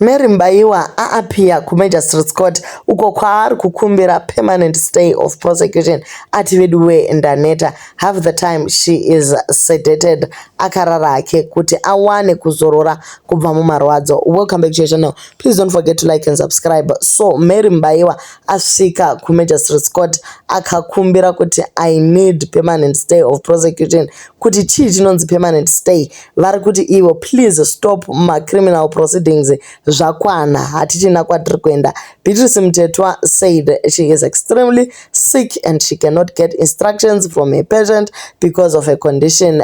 Mary Mubaiwa aappear kuMagistrates Court uko kwaari kukumbira permanent stay of prosecution. Ati, "Veduwe, ndaneta." Half the time she is sedated, akarara hake kuti awane kuzorora kubva mumarwadzo. Welcome back to your channel. Please don't forget to like and subscribe. So Mary Mubaiwa asvika kuMagistrates Court akakumbira kuti, "I need permanent stay of prosecution." Kuti chii chinonzi permanent stay? Vari kuti ivo, please stop macriminal proceedings, zvakwana, hatichina kwatiri kuenda. Beatrice Mtetwa said she is extremely sick and she cannot get instructions from her patient because of her condition.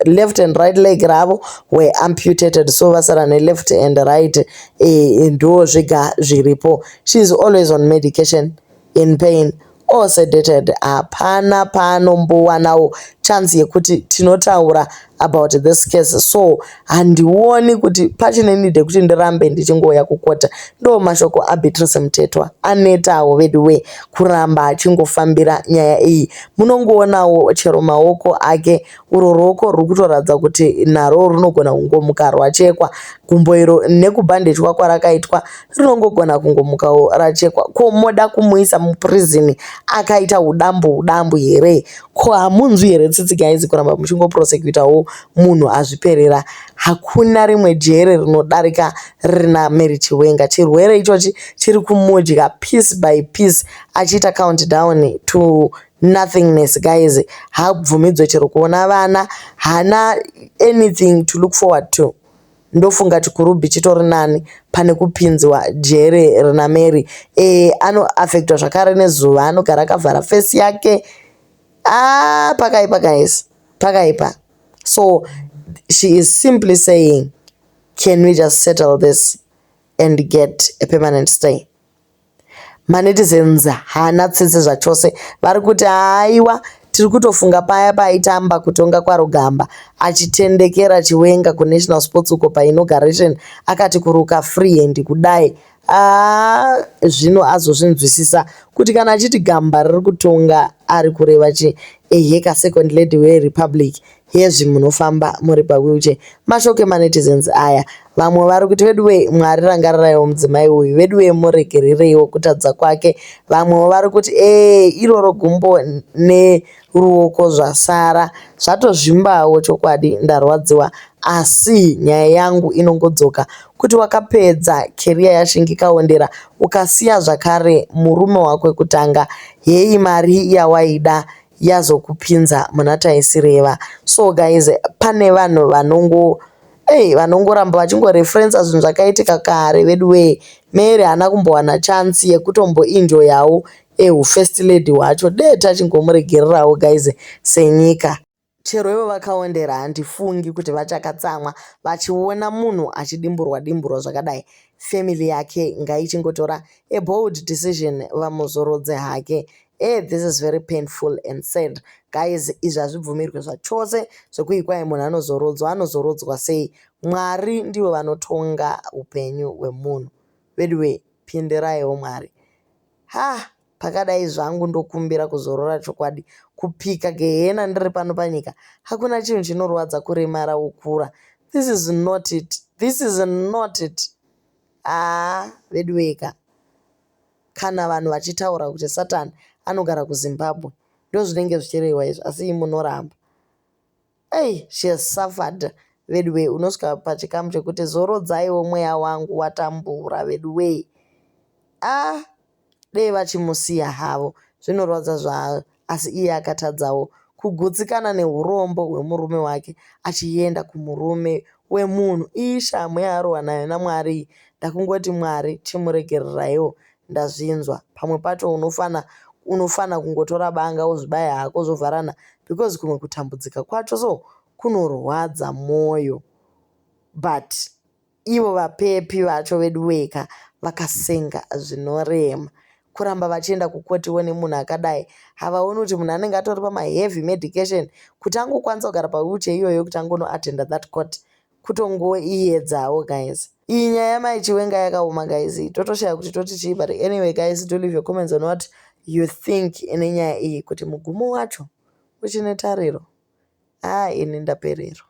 Left and right leg ravo were amputated, so vasara neleft and right ndo zvega zviripo. She is always on medication, in pain or sedated. Hapana paanombowanawo chance yekuti tinotaura about this case, so handioni kuti pachine need yekuti ndirambe ndichingouya kukota. Ndo mashoko aBeatrice Mtetwa. Anetawo veduwe kuramba achingofambira nyaya iyi. Munongoonawo chero maoko ake, uro ruoko ruri kutoratidza kuti naro runogona kungomuka rwachekwa. Gumbo iro nekubhandejwa kwarakaitwa rinongogona kungomukawo rachekwa. Ko moda kumuisa muprison akaita udambu udambu here? Ko hamunzwi here tsitsi, guys, kuramba muchingoprosecutawo munhu azviperera? Hakuna rimwe jere rinodarika rina Mary Chiwenga. Chirwere ichochi chiri kumudya piece by piece, achiita count down to nothingness. Guys, haabvumidzwe chero kuona vana, haana anything to look forward to. Ndofunga Chikurubhi chitori nani pane kupinzwa jere rina Mary. Anoaffectwa zvakare nezuva, anogara akavhara face yake. Ah, pakaipa guys, pakaipa. So she is simply saying, "Can we just settle this and get a permanent stay?" Manetizens haana tsitsi zvachose. Vari kuti, "Haiwa, tiri kutofunga paya paaitamba kutonga kwaRugamba achitendekera Chiwenga kuNational Sports uko painauguration, akati kuruka freehand kudai." Aa, zvino azozvinzwisisa kuti kana achiti gamba riri kutonga ari kureva chi. Eheka, second lady weRepublic yezvi, munofamba muri pawheelchair. Mashoko emanetizens aya. Vamwe vari kuti, "Veduwe, Mwari rangariraiwo mudzimai uyu, veduwe, muregerereiwo kutadza kwake." Vamwewo vari kuti, "Ee, iroro gumbo neruoko zvasara zvatozvimbawo, chokwadi ndarwadziwa." Asi nyaya yangu inongodzoka kuti wakapedza career yaShingi Kawondera, ukasiya zvakare murume wako wekutanga. Hei, mari yawaida yazokupinza muna taisireva. So guys, pane vanhu vanongo ei vanongoramba vachingoreferensa zvinhu zvakaitika kare. Veduwee, Mary haana kumbowana chance yekutomboenjoyawo ehufirst lady hwacho. Dee tachingomuregererawo guys senyika. Chero ivo vakaondera, handifungi kuti vachakatsamwa vachiona munhu achidimburwa dimburwa zvakadai. Family yake ngaichingotora a bold decision, vamuzorodze hake. This is very painful and sad, guys. Izvi hazvibvumirwe zvachose zvekuikwai munhu anozorodzwa. Anozorodzwa sei? Mwari ndivo vanotonga upenyu hwemunhu. Veduwe, pindiraiwo Mwari. Ha, pakadai zvangu ndokumbira kuzorora chokwadi, kupika gehena ndiri pano panyika. Hakuna chinhu chinorwadza kuremara wokura. This is not it, this is not it. Haa, veduweka, kana vanhu vachitaura kuti Satani anogara kuZimbabwe, ndozvinenge zvichirehwa izvi, asi munoramba. Ei, she has suffered veduwe. Unosvika pachikamu chekuti zorodzaiwo mweya wangu watambura veduwe. A, dei vachimusiya havo, zvinorwadza zvazvo, asi iye akatadzawo kugutsikana neurombo hwemurume wake achienda kumurume wemunhu. Ishamhu yaarohwa nayo naMwari. Ndakungoti Mwari chimuregereraiwo, ndazvinzwa. Pamwe pacho unofana kungotora banga wozvibaya hako, zvovharana, because kumwe kutambudzika kwacho so kunorwadza mwoyo. But ivo vapepi vacho veduweka vakasenga zvinorema. Kuramba vachienda kukotiwo nemunhu akadai, havaoni kuti munhu anenge atori pamaheavy medication kuti angokwanisa kugara pawheelchair iyoyo kuti angonoattenda that court, kutongoiyedzawo guys. Iyi nyaya yamai Chiwenga yakaoma guys, totoshaya kuti toti chii. But anyway guys, do leave your comments on what you think nenyaya iyi, kuti mugumo wacho uchine tariro. Haa, ini ndapererwa.